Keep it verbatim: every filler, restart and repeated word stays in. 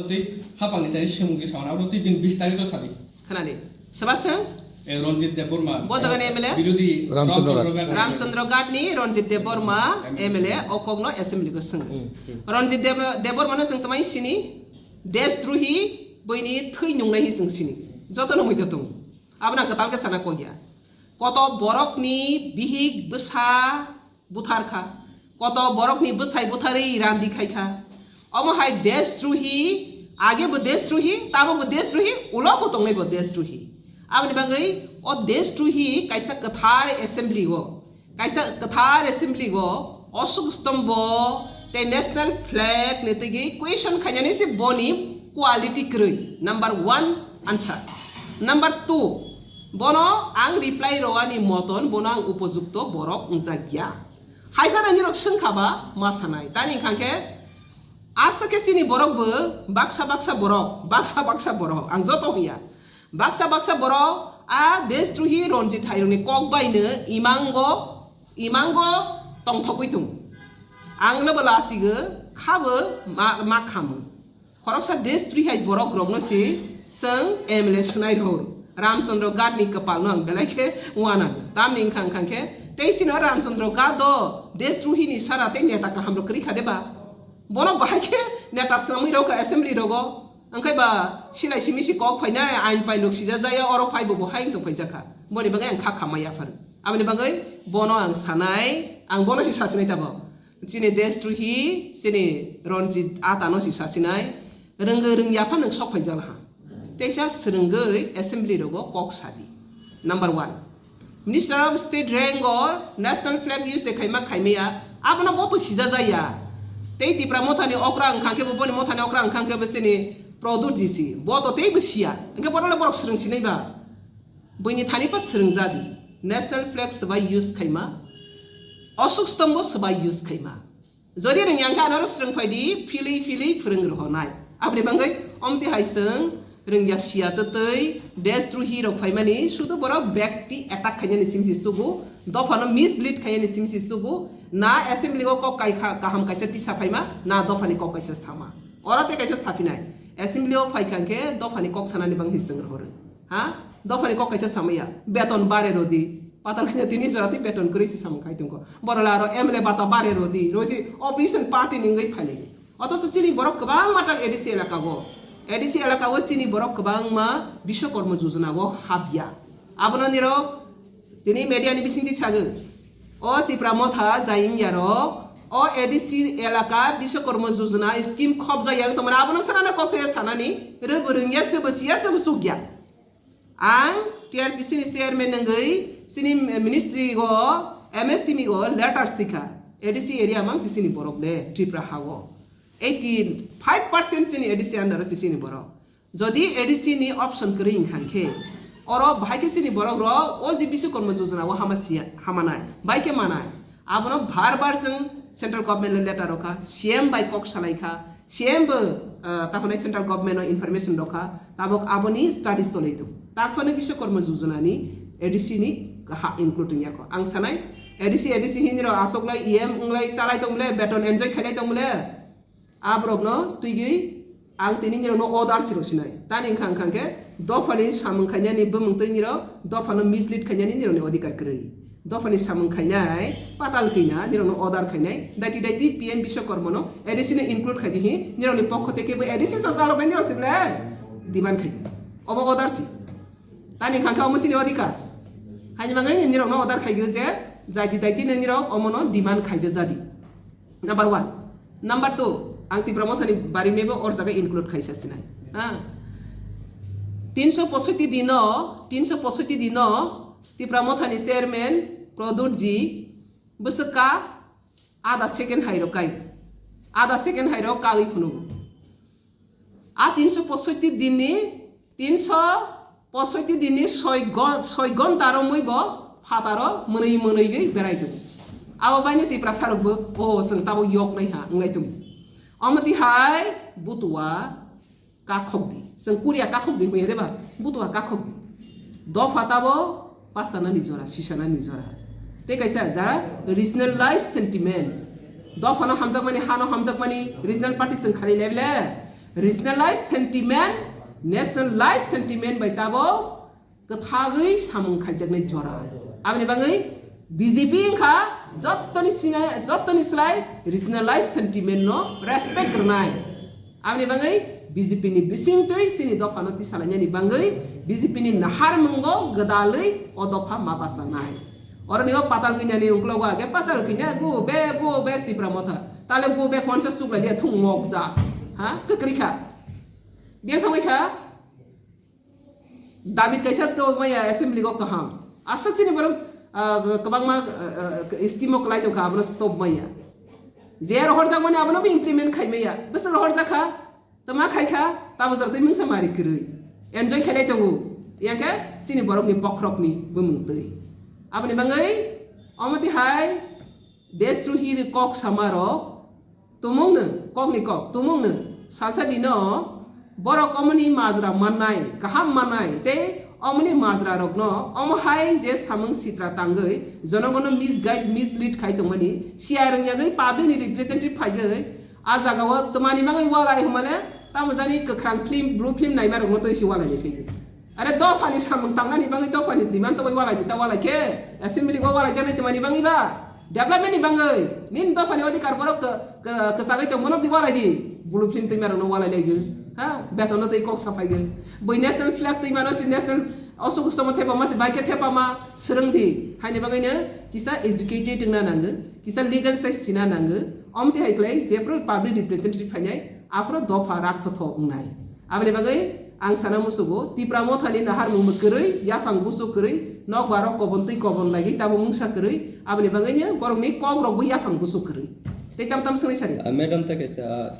Tei hapangni tani swmung khe sawana, abo tei chwng bistarito sadi. Khwnadi. Soba swng? Eh, Ranjit Debbarma. Bo jagani M L A? Birodhi Ramchandra Ramchandra Ghat. Ghat. Ramchandra Ghat ni Ranjit Debbarma M L A o kokno assembly go swng. Hmm, hmm. Ranjit Deb-, Debbarma no chwng twmai sini, deshdrohi, boini thwi nungnai hi chwng sini. Jotono muido tong. Abono ang kwtal khe sana kok ya. Koto borokni bihik bwsa buthar kha. Koto borokni bwsai butharwi randi khai kha. Omo hai deshdrohi, age bo deshdrohi, tamo bo deshdrohi, ulo bo tongnai bo deshdrohi. Aboni bagwi o deshdrohi kaisa kwthar assembly o, kaisa kwthar assembly o Ashok Stambho tei national flag ni tigi question khainani se boni quality kwrwi. Number one answer. Number two, bono ang reply rwani moton bono ang upojukto borok wngjak ya. Hai phano nirok swngkha ba ma sanai. Tani wngkha khe aswk khe chini borok bo baksa baksa borok, baksa baksa borok. Ang joto hwnya. Baksa baksa borok a deshdrohi Ranjit hairokni kok baino imango, imango tongthogwi tongo. Ang no bo lasigo khabo ma, ma khamu. Khoroksa deshdrohi hai borok rokno si chwng M L A swnai rw. Ramchandra Ghat ni kwpal no ang belai khe uanang. Tamni wngkha wngkha khe tei sino Ramchandra Ghat do deshdrohi ni sara tei neta kaham rok kwrwi kha de ba? Bono bahai khe neta swnamwi rw kha assembly rogo. Wngkhai ba silai simi si kok phainai ain painrok sijajaya oro phai bo bo hai wngtong phaijakha. Boni bagwi ang kha khamai yaphar. Aboni bagwi bono ang sanai, ang bono si sasinai tabok. Chini deshdrohi, chini Ranjit atano si sasinai, rwngwi rwngya phano sok phaijak laha. Teisa swrwngwi assembly rogo kok sadi. Number one. Minister of State rank o national flag use de khaima khaimaya, abono bo to sijajaya. Tei Tipra mothani okra wngkha khe bo, boni mothani okra wngkha khe bo chini Pradyut ji si. Bo to tei bo siya. Hwnkhe bono le borok swrwng sinai ba? Buini thani pa swrwngjadi. National flag swbai use khaima, Ashok Stambho swbai use khaima. Jodi rwngya khe anoro swrwng phaidi, philwi philwi phwrwng rohonai. Aboni bagwi omti hai chwng rwngya siya twtwi deshdrohi rok phaimani sudu borok bekti attack khainani simi si sugu, dophano mislead khainani simi si sugu, na assembly o kok kai kha, kaham kaisa tisa phaima, na dophani kok kaisa sama. Oro tei kaisa saphinai. Assembly o phaikha khe dophani kok sanani bagwi chwng rohoro. Ha? Dophani kok kaisa samaya. Beton bare rodi. Patal kanya tini jora tei beton kwrwi si samung khai tongkho. Borok le aro M L A bata bare rodi. Rosi opposition party ni wngwi phainai. Othocho chini borok kwbangma tak A D C elaka o. A D C elaka o chini borok kwbangma Bishwakarma Yojana o habya. Abono nirok tini media ni bisingtwi sagwi. O Tipra motha jai wngya rok. O A D C elaka Bishwakarma Yojana scheme khopjak ya tongmani abono sanana kok thaya sanani. Rwbo rwngya sebo siya sebo chukya. Ang T R P C ni chairman nangwi chini ministry go M S M E go letter sikha. A D C area mang si chini borok le Tripura ha go. Eighty five percent chini A D C under o si chini borok. Jodi A D C ni option kwrwi wngkha khe oro bahai khe chini borok rok o je Bishwakarma Yojana o hama siya, hama nai, bai khe manai. Abono bar bar chwng central government no letter rokha, C M bai kok salai kha, C M bo, ah, takhwlai central government no information rokha, tabok aboni study cholai tongo. Takhwlai Bishwakarma Yojana ni A D C ni ha include wngya kho. Ang sanai A D C, A D C hinwi rok aswk lai E M wnglai chalai tong bole, beton enjoy khailai tong bole. Aborokno twigwi ang tini nirokno order si rw sinai. Tani wngkha wngkha khe dophani samung khainani bumung twi nirok dophano mislead khainani nirokni odhikar kwrwi. Dophani samung khainai patal kina nirokno order khainai. Daiti daiti P M Bishwakarmano A D C no include khaidi hi nirokni pokho tei kebo A D C so chaloknai nirok si belai demand khaidi. Obo order si. Tani wngkha khe omo chini odhikar. Haini bagwi nirokno order khaigwi je daiti daiti nirok omono demand khaija jadi. Number one. Number two, ang Tipra Mothani bari mebo or jaga include khaisa sinai. Ha? Tinso posoiti dino, tinso posoiti dino, Tipra Mothani chairman Pradyut ji bwswk ka ada second hai rok kai. Ada second hai rok kagwi phunu. A tinso posoiti dinni, tinso posoiti dinni soi gon-, soi gonta romwi bo phataro mwnwi mwnwi gwi berai tongo. Abo baino Tiprasa rokbo, "O, chwng tabo yok nai ha," wnglai tongo. Omo twi hai butua kakhok di. Chwng Korea kakhok di hwnwi de ba? Butua kakhok di. Dopha tabo pachanani jora, sisanani jora. Tei kaisa jara regionalized sentiment. Dophano hamjakmani, hano hamjakmani regional party chwng khalai lai le. Regionalized sentiment, nationalized sentiment bai tabo kwthagwi samung khaijaknai jora. Aboni bagwi B J P wngkha jottoni sina-, jottoni slai regionalized sentiment no respect rwnai. Aboni bagwi B J P ni bisingtwi chini dophano tisalainani bagwi B J P ni naharmungo gwdalwi o dopha ma bachanai. Oroni o patal kwinyani uklogo age patal kwinya go back, go back Tipra Motha. Tale go back konsa suklai dia thung mokjak. Ha? Kwkrwi kha. Biyang thangbai kha. David kaisa to maya assembly go kaham. Aswk chini borok, ah, kwbangma, ah, ah, scheme o kwlai tongkha, abono stop maya. Je rohorjak mani abono bo implement khai maya. Bwswk rohorjak kha, tama khai kha, tamo jora twi mungsa mari kwrwi. Enjoy khailai tongo. Yang khe chini borokni bokhorokni bumung twi. Aboni bagwi omo twi hai Desh Drohi kok sama rok tumung nwng, kok ni kok, tumung nwng, salsa dino, borok omoni majra mannai, kaham mannai, tei omoni majra rokno, omo hai je samung sitra tangwi, jonogono misguide, mislead khai tongmani, siya rwngyagwi public ni representative phaigwi, a jaga o twmani bagwi walai hwnmale, tamo jani kwkhrang film, blue film naima rokno twi si walai ni phigwi. Are dophani samung tangnani bagwi dophani demand tongwi walai di, ta walai khe assembly go walai janai tongmani bagwi ba development ni bagwi nini dophani odhikar borok k-, k-, kwchagwi tong bono di walai di. Blue film twi marokno walai lai di. Ha, betonno twi kok saphai di. Bui national flag twi mano si national osuk usuk thepama si bai khe thepama swrwng di. Haini bagwi no kisa educated wngna nango, kisa legal size sina nango. Omti hai klai jephru public representative phainai aphuru dopha rak thotho wngnai. Aboni bagwi ang sana musugo, Tipra Mothani naharmung bo kwrwi, yaphang busu kwrwi, nokbar rok kobon twi kobon lagwi tamo mungsa kwrwi, aboni bagwino borokni kok rok bo yaphang busu kwrwi. Tei tam tam swngwi sari. Ah, madam, ta kaisa, ah,